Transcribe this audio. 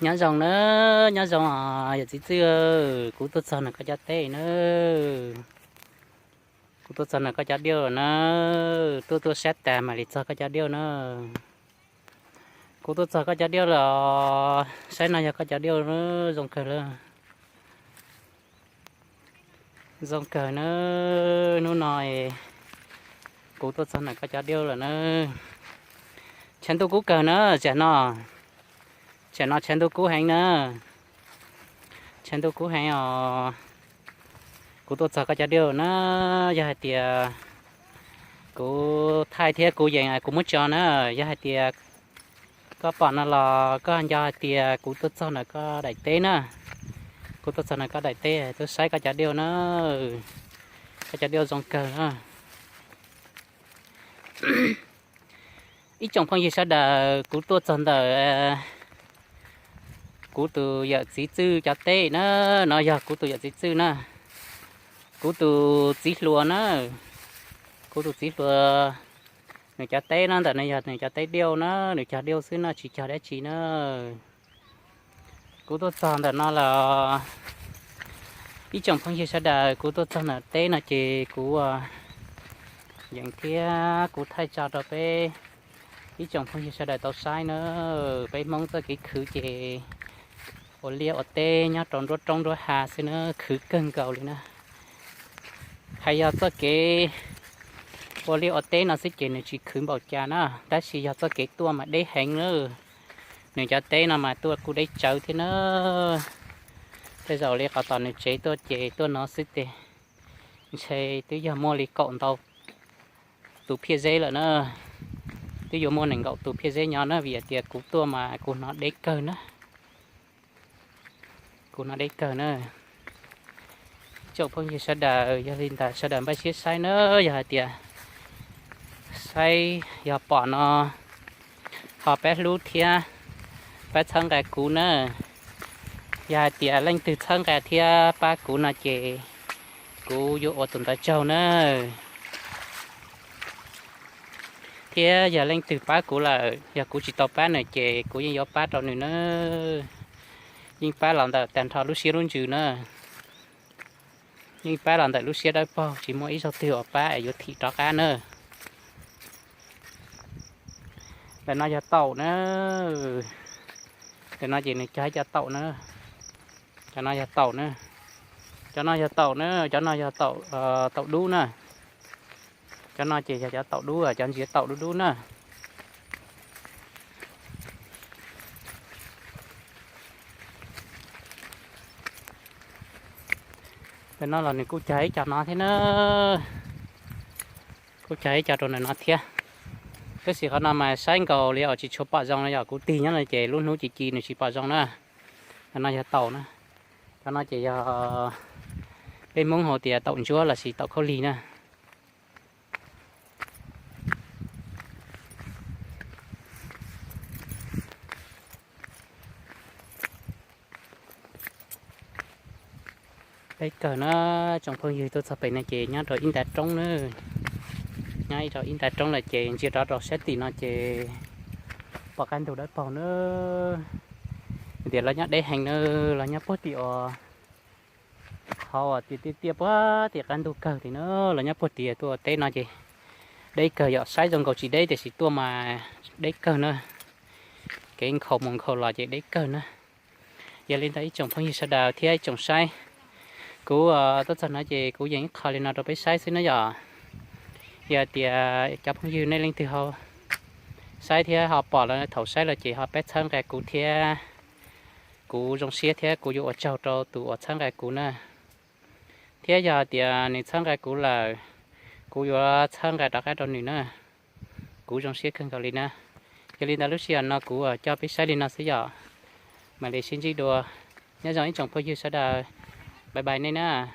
Nyob zoo na, nyob zoo os yawm txiv Txwj, kuv tuaj txog ntawm koj cov teb na. Kuv tuaj txog ntawm koj cov diav lawm na. Tuaj tuaj saib tas mam li txog koj cov diav na. Kuv tuaj txog koj cov diav lawm os, saib no yog koj cov diav na, zoo kawg lawm. Zoo kawg na, hnub no kuv tuaj txog ntawm koj cov diav lawm na. Tshav ntuj kub kawg na, tsam no, tsam no tshav ntuj kub heev na. Tshav ntuj kub heev os. Kuv tuaj txog koj cov diav na, yog hais tias kuv thaij thiab kuv yees kuv muab tso na, yog hais tias koj pom no los koj nco hais tias kuv tuaj txog ntawm koj daim teb na. Kuv tuaj txog ntawm koj daim teb tuaj saib koj cov diav na, koj cov diav zoo kawg na. Ib tsoom phooj ywg sawv daws, kuv tuaj txog ntawm kuv tus yawm txiv Txwj cov teb na. No yog kuv tus yawm txiv Txwj na, kuv tus txiv hluas na. Kuv tus txiv hluas nws cov teb na, ntawm no yog nws cov teb diav na, nws cog diav xwb no tsis cog dab tsi na. Kuv tuaj txog ntawm no los ib tsoom phooj ywg sawv daws, kuv tuaj txog ntawm teb no ces kuv yees thiab kuv thaij tso rau peb ib tsoom phooj ywg sawv daws tau saib na. Peb Hmoob txoj kev khwv ces ua liaj ua teb nyob rau nruab roob nruab hav xwb na, khwv kawg nkaus li na. Hais yog txoj kev ua liaj ua teb no xwb ces nws tsis khwv npaum cas na, tab sis yog txoj kev tuaj mas deb heev na. Nws cov teb no mas tuaj kuj deb tsawv thiab na. Tej zaum li qhov tom nws tsev tuaj ces tuaj no xwb ces ntshe twb yog muaj li kaum ntau tus phiaj zeb lawm na. Twb yuav muaj nees nkaum tus phiaj zeb nyob na, vim hais tias kuv tuaj mas kuv hnov deb kawg na. Kuv hnov deb kawg na. Tsoom phooj ywg sawv daws, yog li ntawd sawv daws npaj siab saib na, yog hais tias saib yog pom no ho pab hlub thiab pab txhawb nqa kuv na. Yog hais tias leej twg txhawb nqa thiab pab kuv no ces kuv yuav ua tus ntawd tsaug na. Thiab yog leej twg pab kuv lawm, yog kuv tsis tau pab nws ces kuv yeej yuav pab rau nws na. Yeej pab los ntawm tag nrho lub siab lub ntsws na. Yeej pab los ntawm lub siab dawb paug, tsis muaj ib zaug twg uas pab es yuav thim rov qab na. Ntawm no yog taum na. Ntawm no ces nws cog ib co taum na. Cov no yog taum na. Cov no yog taum na, cov no yog taum, taum dub na. Cov no ces yog cov taum dub, cov ntsia taum dub dub na. Ntawm no los nws kuj cog ib co no thiab na. Kuj cog ib co rau ntawm no thiab. Tab sis qhov no mas saib nkaus li os tsis tshua pom zoo no, yog kuv tig nyob no ces lub hnub ci ci nws tsis pom zoo na. Cov no yog taum na. Cov no ces yog peb Hmoob hu tias taum ntsuab lossis taum khaub lig na. Peb kawg na, tsoom phooj ywg, tuaj txog pem no ces nyob rau ib nta roob na. Nyob rau ib nta roob lawm ces ntsia rov rau sab tim no ces pom qab ntug dawb paug na. Tias los nyob deb heev na, los nyob puag tim uas qhov uas tias tiaj tiaj puag tim qab ntug kawg tim na, los nyob puag tim tuaj teb no ces deb kawg, yog saib zoo nkaus tsis deb tiam sis tuaj mas deb kawg na. Kev nkhaus mus nkhaus los ces deb kawg na. Yog li ntawd ib tsoom phooj ywg sawv daws thiab ib tsoom saib, kuv tuaj txog no ces kuv yees ib qho li no rau peb saib xwb na yom. Yog tias cov phooj ywg nej leej twg ho saib thiab ho pom lawm thaum saib lawm ces ho pab txhawb nqa kuv thiab, kuv zoo siab thiab kuv yuav ua tsaug rau tus uas txhawb nqa kuv na. Thiab yog tias nws txhawb nqa kuv lawm, kuv yuav txhawb nqa rov qab rau nws na. Kuv zoo siab kawg nkaus li na. Yog li ntawd lub sij hawm no kuv coj peb saib li no xwb yom. Mam li sib ntsib dua. Nyob zoo ib tsoom phooj ywg sawv daws. Bye bye nej na.